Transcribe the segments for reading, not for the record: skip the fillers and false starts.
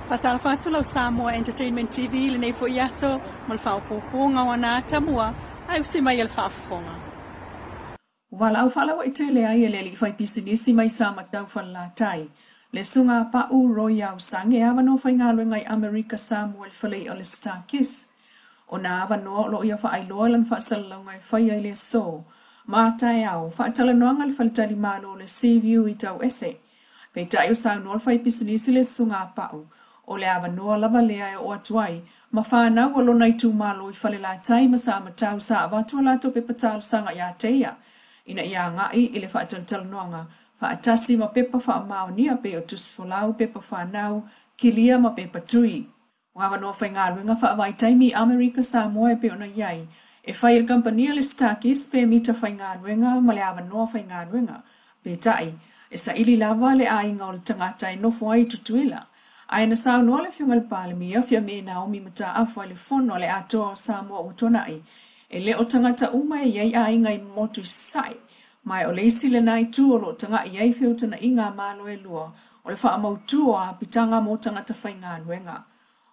Faatalofa atu lau Samoa Entertainment TV i lenei foi aso ma le faaopoopoga o ana atamua ae usi mai e le faafofoga. Ua valaau faalauaitele ai e le alii faipisinisi mai Samatau Falelatai, le Susuga a Pau Roy Aosange e avanoa faigaluega i Amerika Samoa i le fale o le StarKist. O nā avanoa o lo o ia faailoa i lana faasalalauga e faia i le aso ma taeao, faatalanoaga i le faletalimalo o le Seaview i Tauese. Peitai ua saunoa le faipisinisi le Susuga a Pau, o le avanoa lava lea e oo atu ai ma fanau a lona itumalo i Falelatai ma Samatau sa avatu a latou pepa talosaga ia te ia ina ia agai i le faatalatalanoaga faatasi ma pepa faamaonia pei o tusi folau, pepa fanau, kilia ma pepa tui. O avanoa faigaluega faavaitaimi i Amerika Samoa e pei ona i ai, e fai e le kamupani a le StarKist pemita faigaluega ma le avanoa faigaluega. Peitai, e saili lava le aiga o le tagata e nofo ai i Tutuila. Ae na saunoa le Afioga i le Palemia, Fiame Naomi Mataafa i le Fono a le Atoa o Samoa ua tuanai, e le o tagata uma e i ai aiga i motu i Sasae, ma o le isi lena itu o lo o tagai i ai feutagaiga a Malo e lua, o le faamautu o apitaga mo tagata faigaluega.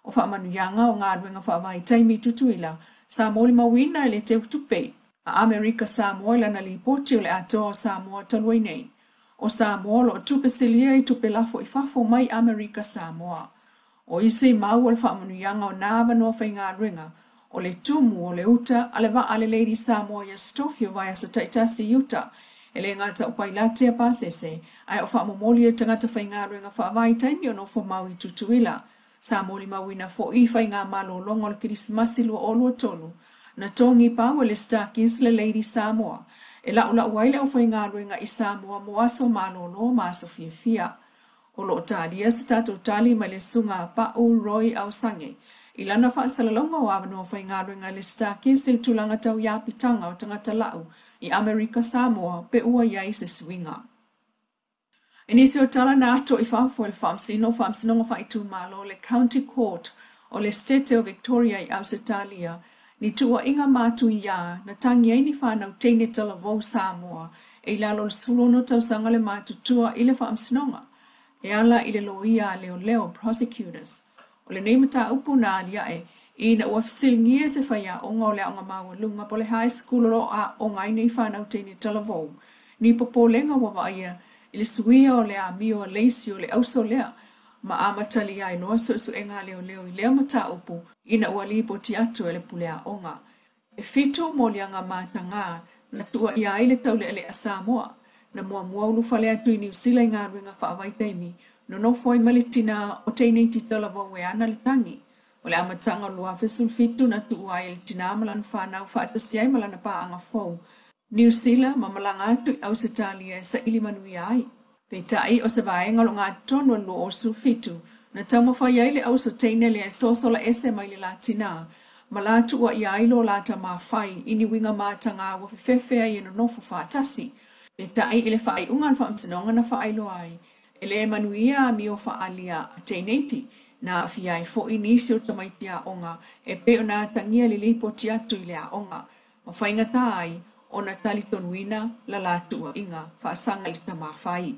O faamanuiaga o galuega faavaitaimi i Tutuila sa molimauina e le Teutupe a Amerika Samoa i lana lipoti o le Atoa o Samoa talu ai nei. O Samoa o lo o tupe silia i tupe lafo i fafo mai Amerika Samoa. O isi mau o le faamanuiaga o nā avanoa faigaluega, o le tumu o le uta a le vaa a le Lady Samoa i Aso Tofi o vaiaso taitasi i uta, e le gata o pailate a pasese, ae o faamomoli e tagata faigaluega faavaitaimi o nofo mau i Tutuila. Sa molimauina foi i faigamalologa o le Kerisimasi 2023, na togi pau e le StarKist le Lady Samoa e laulau ai le aufaigaluega i Samoa mo aso malolo ma aso fiafia. O lo o talia se tatou tali mai le Susuga a Pau Roy Aosange i lana faasalalauga o avanoa faigaluega i le StarKist i le tulaga tau i apitaga o tagata lau i Amerika Samoa pe ua i ai se suiga. I nisi o tala na ato i fafo e le Faamasino o Faamasinoga Faaitumalo le County Court o le Setete o Victoria i Ausetalia, ni tuuaiga matuia na tagi ai ni fanau teine talavou Samoa e i lalo o le 16 tausaga le matutua i le Faamasinoga e ala i le loia a leoleo, prosecutors. O lenei mataupu na aliae ina ua fesiligia se faiaoga o le aoga maualuga po o le high school o lo o aoga ai nei fanau teine talavou, ni popolega ua vaaia i le suia o le amio a le isi o le auso lea ma amatalia ai loa suesuega a leoleo i lea mataupu ina ua lipoti atu e le pule aoga. E 7 moliaga mataga na tuuaia ai le taulealea Samoa, na muamua ulufale atu i Niu Sila i galuega faavaitaimi, nonofo ai ma le tina o teineiti talavou e ana le tagi. O le amataga o le 2017 na tuua ai e le tina ma lana fanau faatasi ai ma lana paaga fou Niu Sila ma malaga atu i Ausetalia e saili manuia ai. Peitai o se vaega o lo gatotonu o le 2017 na taumafai ai le auso teine lea e sosola ese mai le la tina ma la tuuaia ai lo lata mafai i ni uiga mataga ua fefefe ai e nonofo faatasi. Peitai i le faaiuga a le Faamasinoga na faailoa ai, e le manuia amio faaalia a teineiti, na aafia ai foi nisi o tamaiti aoga e pei ona atagia i le lipoti atu i le aoga, ma faigata ai ona talitonuina la la tuuaiga faasaga i le tamāfai.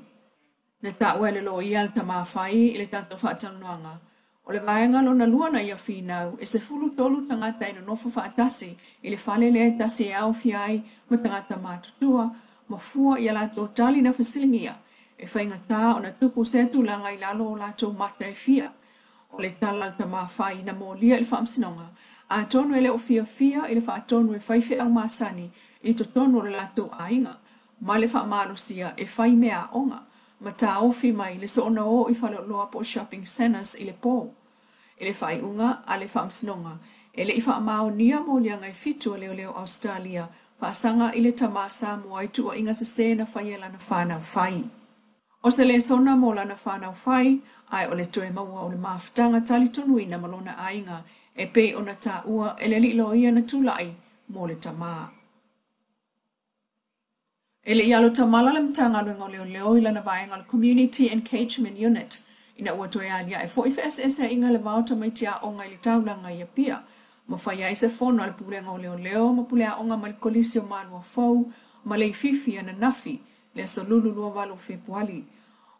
Na taua e le loia le tamāfai i le tatou faatalanoaga, o le vaega lona lua na ia finau, e 13 tagata e nonofo faatasi i le fale lea e tasi e aofia ai ma tagata matutua, ma fua i a latou tali na fesiligia, e faigata ona tupu sea tulaga i lalo o latou mata e fia. O le tala a le tamāfai na molia i le Faamasinoga, atonu e le o fiafia i le faatonu e fai feau masani i totonu o le latou aiga, ma le faamalosia e fai mea aoga, ma taofi mai le soona o i faleoloa po o shopping centres i le pō. I le faaiuga a le Faamasinoga, e le i faamaonia moliaga e 7 a leoleo Ausetalia faasaga i le tamā Samoa i tuuaiga sesē na faia e lana fanau fai. O se lesona mo lana fanau fai, ae o le toe maua o le mafutaga talitonuina ma lona aiga e pei ona taua e le alii loia na tulai mo le tamā. E le i alo tamala le Matagaluega o Leoleo i lana vaega o le Community Engagement Unit ina ua toe aliae foi feeseeseaiga i le va o tamaiti aoga i le taulaga i Apia, ma fai ai se fono a le Pulega o Leoleo ma pule aoga mai le Kolisi o Maluafou ma Leififi ananafi le aso Lulu 28 o Fepuali.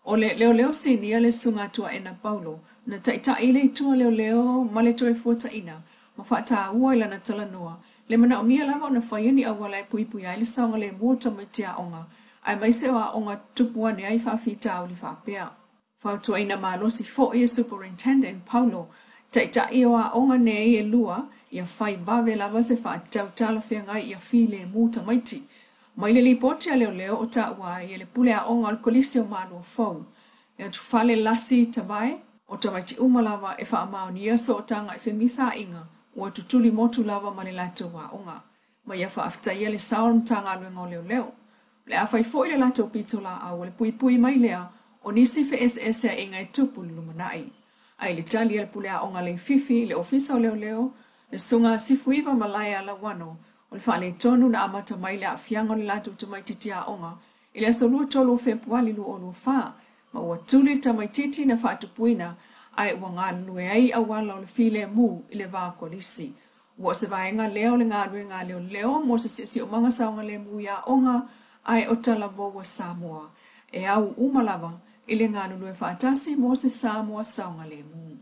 O le leoleo sinia le Susuga Tuaena Paulo na taita'i le itu a leoleo ma le Toefuataiga ma faataua i lana talanoa le manaomia lava ona faia ni auala e puipui ai le saogalemu o tamaiti aoga aemaise o aoga tupu ane ai faafitauli faapea. Fautuaina malosi foi e Superintendent Paulo taita'i o aoga nei e lua ia fai vave lava se faatatau talafeagai ia filemu tamaiti. Mai le lipoti a leoleo o taua ai e le pule aoga o le Kolisi o Malua Fou, le atufale lasi Tavae, o tamaiti uma lava e faamaonia sootaga i femisaaiga ua tutuli motu lava ma le latou aoga. Ma ia faafetaia le sao o le Matagaluega o Leoleo. O le a fai foi le latou pitolaau o le puipui mai lea o nisi feeseeseaiga e tupu i le lumanai. Ae i le tali a le pule aoga Leififi i le Ofisa o Leoleo, le Susuga Sifuiva Malaea Lauano, o le faaletonu na amata mai le aafiaga o le latou tamaitiiti aoga i le aso 23 o Fepuali 2024, ma ua tuli le tamaitiiti na faatupuina ae ua galulue ai i auala o le filemu i le va o kolisi. Ua o se vaega lea o le galuega a leoleo mo se siosiomaga saogalemu i aoga ae o talavou a Samoa e au uma lava i le galulue faatasi mo se Samoa saogalemu.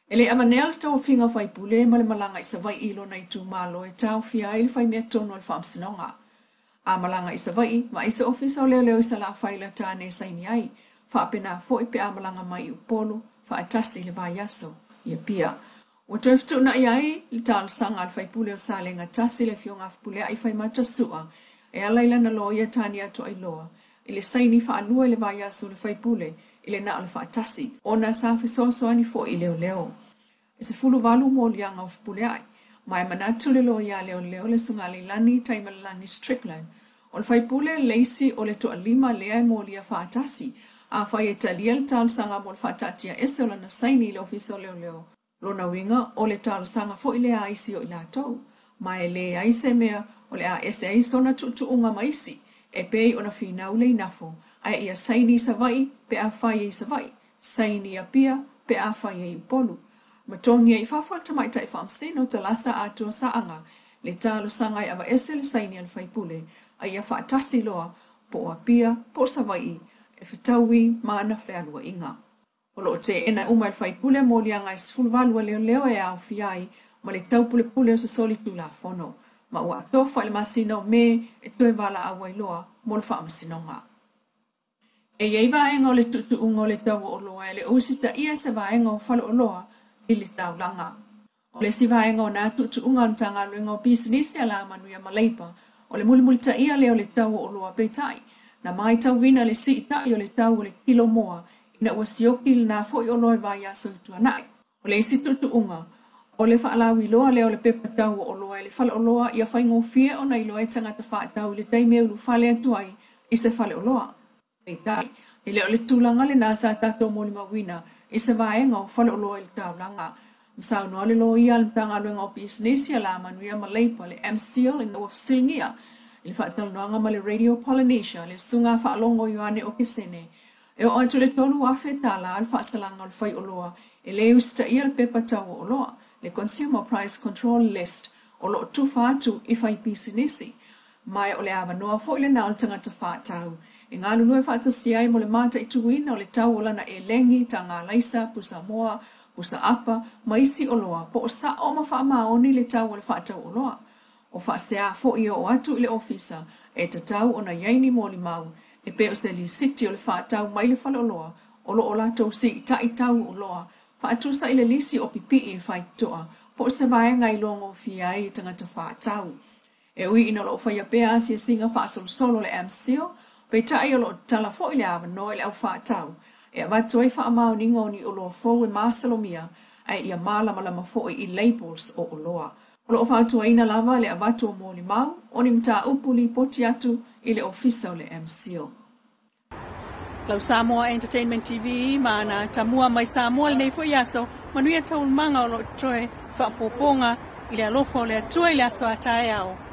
E le avanea le tofiga faipule ma le malaga i Savaii i lona itumalo e taofia ai le faimea tonu a le Faamasinoga. A malaga i Savaii, vaai se ofisa o leoleo i Salafai la tane e saini ai, faapena foi pe a malaga mai i Upolu faatasi i le vaiaso i Apia. Ua toe fetuunai ai le talosaga a le faipule o Salega 1 le Afioga a Fepuleai Faimata Sua e ala i lana loia Tania Toailoa i le saini faalua i le vaiaso o le faipule i le na o le faatasi ona sa fesoasoani foi i leoleo. E 18 moliaga o Fepuleai, ma e manatu le loia leoleo le Susuga Leilani Taimalelagi Strickland o le faipule le isi o le toalima lea e molia faatasi afai e talia le talosaga mo le faataatia ese o lana saini i le ofisa o leoleo. Lona uiga o le talosaga foi lea a isi o i latou, ma e leai se mea o le a ese ai sona tuutuuga ma isi, e pei ona finau le inafo, ae ia saini i Savaii pe afai e i Savaii, saini i Apia pe afai e i Upolu. Ma togia i fafo e le Tamaitai Faamasino Talasa Atoa Saaga le talosaga e aveese le saini a le faipule, a ia faatasi loa po o Apia po o Savaii e fetaui ma ana fealuaiga. O lo o teena uma e le faipule moliaga e 18 a leoleo e aofia ai ma le taupulepule o se solitulafono, ma ua atofa i le masina o Me e toe valaau ai loa mo le faamasinoga. E i ai vaega o le tuutuuga o le tau o oloa e le o usitaia e se vaega o faleoloa i le taulaga. O le isi vaega o nā tuutuuga o le Matagaluega o Pisinisi, Alamanuia ma Leipa, o le mulimulitaia lea o le tau o oloa peitai, na matauina le siitai o le tau o le kilo moa ina ua sioki lena foi oloa i vaiaso i tuanai. O le isi tuutuuga, o le faalauiloa lea o le pepa tau o oloa e le faleoloa ia faigofie ona iloa e tagata faatau i le taimi e ulufale atu ai i se faleoloa. Peitai, e le o le tulaga lena sa tatou molimauina i se vaega o faleoloa i le taulaga. Ma saunoa le loia a le Matagaluega o Pisinisi, Alamanuia ma Leipa, le MCIL ina ua fesiligia i le faatalanoaga ma le Radio Polynesia le Susuga Faalogo Ioane Okesene e oo atu i le $3,000 le faasalaga o le faioloa e le usitaia le pepa tau o oloa, le Consumer Price Control List, o lo o tufa atu i faipisinisi. Ma o le avanoa foi lena o le tagata faatau e galulue faatasi ai mo le mataituina o le tau o lana elegi, taga alaisa, pusa moa, pusa apa, ma isi oloa, po o sao ma faamaoni le tau o le faatau oloa. O faasea foi e oo atu i le ofisa e tatau ona i ai ni molimau e pei o se lisiti o le faatau mai le faleoloa o lo o latou siitai tau oloa faatusa i le lisi o pipii i le faitotoa po o se vaega e iloagofie ai i tagata faatau. E ui ina o lo o faia pea asiasiga faasolosolo le MCIL, peitai o lo o tatala foi le avanoa i le au faatau e avatu ai faamaoniga o ni oloa fou e masalomia ae ia malamalama foi i labels o oloa. O lo o fautuaina lava le avatu o molimau o ni mataupu lipoti atu i le ofisa o le MCIL. Lau Samoa Entertainment TV ma ana tamua mai Samoa lenei foi aso, manuia taualumaga o lo o totoe se faaopoopoga i le alofa o le Atua i le aso a taeao.